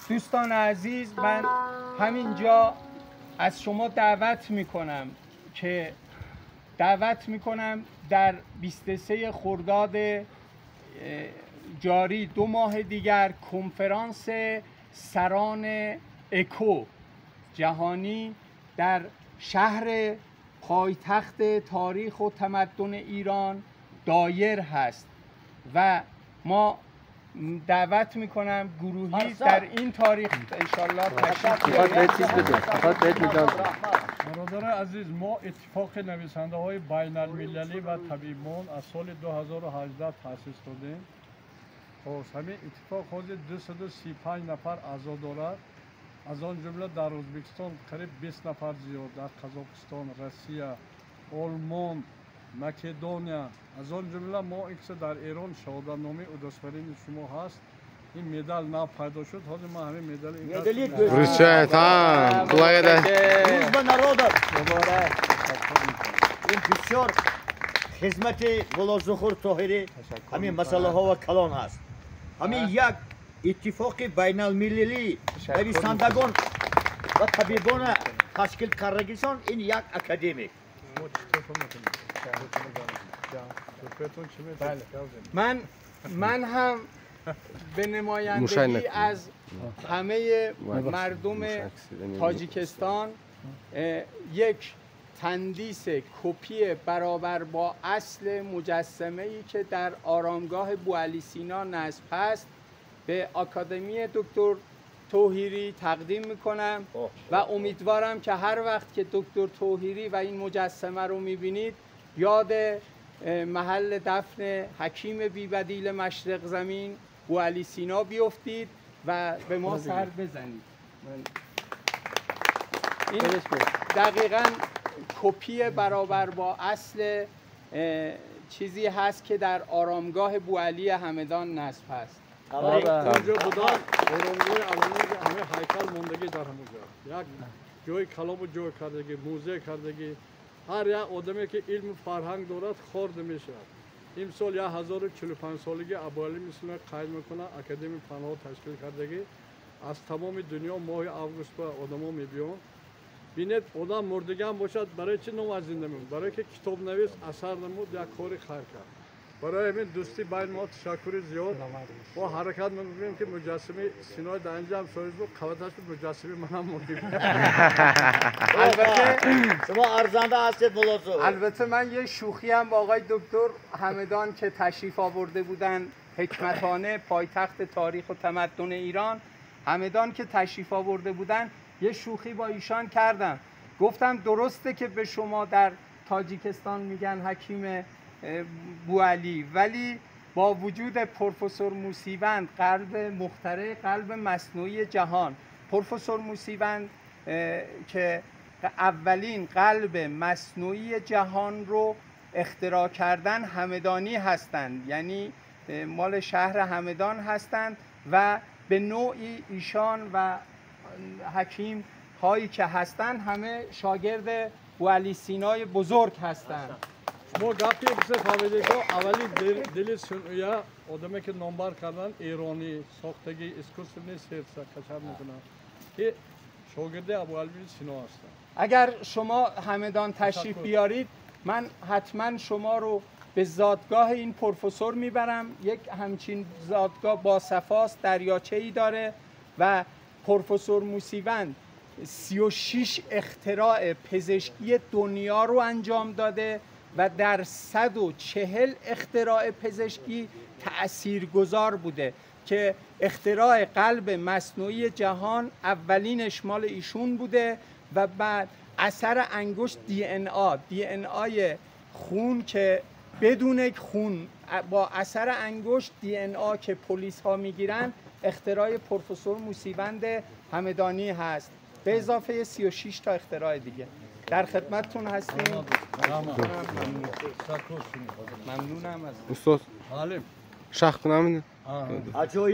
دوستان عزیز، من همینجا از شما دعوت میکنم در 23 خرداد جاری، 2 ماه دیگر، کنفرانس سران اکو جهانی در شهر پایتخت تاریخ و تمدن ایران دایر هست و ما دعوت میکنم گروهی در این تاریخ انشالله تشریف بیارید. برادر عزیز، ما اتفاق نویسنده های بین المللی و طبیبان از سال 2018 تأسیس دادیم. خب همین اتفاق حدود 235 نفر اعضا دارد. از آن جمله در ازبکستان قریب 20 نفر زیاد، در قزاقستان، روسیه، آلمان، مکدونیا. از آن جمله ما ایکس در ایران شهادتنامه удостоверение شما هست. این مدال نو پیدا شد. حالا ما همین مدال Вручает, а, благодаря. Дружба народов. این بسیار خدمت ملا طاهری همین مسئله ها و کلان هست. همین یک اتفاق بین المللی نویسندگان و طبیبان تشکیل کردگیشان، این یک اکادمی. من هم به نمایندگی از همه مردم تاجیکستان یک تندیس کپی برابر با اصل مجسمه‌ای که در آرامگاه بوعلی سینا نصب هست به آکادمی دکتر توحیری تقدیم میکنم و امیدوارم که هر وقت که دکتر توحیری و این مجسمه رو میبینید یاد محل دفن حکیم بی‌بدیل مشرق زمین بوعلی سینا بیفتید و به ما سر بزنید. این دقیقاً کپی برابر با اصل چیزی هست که در آرامگاه بوعلی همدان نصب هست. اونجا بودن آرامگاه اولی همه هیکل موندگی در همونجا، یک جای کلاب جور کردگی، موزه کردگی. هر یک آدمی که علم و فرهنگ دارد خورد میشود. امسال 1045 سالگی ابوعلی سینا قید میکنه، اکادمی فنها تشکیل کردگی. از تمام دنیا ماه آگوست با آدما میبیان. بینید آدم مردگی هم باشد برای چی نام از زنده میمون؟ برای که کتاب نویس، اثر نمود، یک کاری خیر کرد. برای همین دوستی بین ما تشکر زیاد. ما حرکت میکنیم که مجسمه سینای در اینجا هم سایز بود، قوتش مجسمه منم مونده. البته شما ارزنده هستید ملا. البته من یه شوخی هم با آقای دکتر همدان که تشریف آورده بودن حکمتانه پایتخت تاریخ و تمدن ایران همدان که تشریف آورده بودن یه شوخی با ایشان کردم. گفتم درسته که به شما در تاجیکستان میگن حکیم بوعلی، ولی با وجود پروفسور موسیوند، قلب مخترع قلب مصنوعی جهان، پروفسور موسیوند که اولین قلب مصنوعی جهان رو اختراع کردن همدانی هستند، یعنی مال شهر همدان هستند و به نوعی ایشان و حکیم هایی که هستند همه شاگرد بوعلی سینای بزرگ هستند. ما گپی بسه فهمیده که اولی دل سنویه آدمی که نامبر کردن ایرانی ساختگی искусственный сердце کشف میکنن که شاگرد ابوعلی سینا هستن. اگر شما همدان تشریف بیارید من حتما شما رو به زادگاه این پروفسور میبرم. یک همچین زادگاه با صفاست، دریاچه‌ای داره و پروفسور موسیوند 36 اختراع پزشکی دنیا رو انجام داده و در 140 اختراع پزشکی تأثیرگذار بوده که اختراع قلب مصنوعی جهان اولینش مال ایشون بوده و بعد اثر انگشت دی ان آی خون که بدون خون با اثر انگشت DNA که پلیس ها میگیرن اختراع پروفسور موسیوند همدانی هست، به اضافه 36 تا اختراع دیگه. در خدمتتون هستیم. ممنونم از استاد. عالم. شخ کنم. عجایب.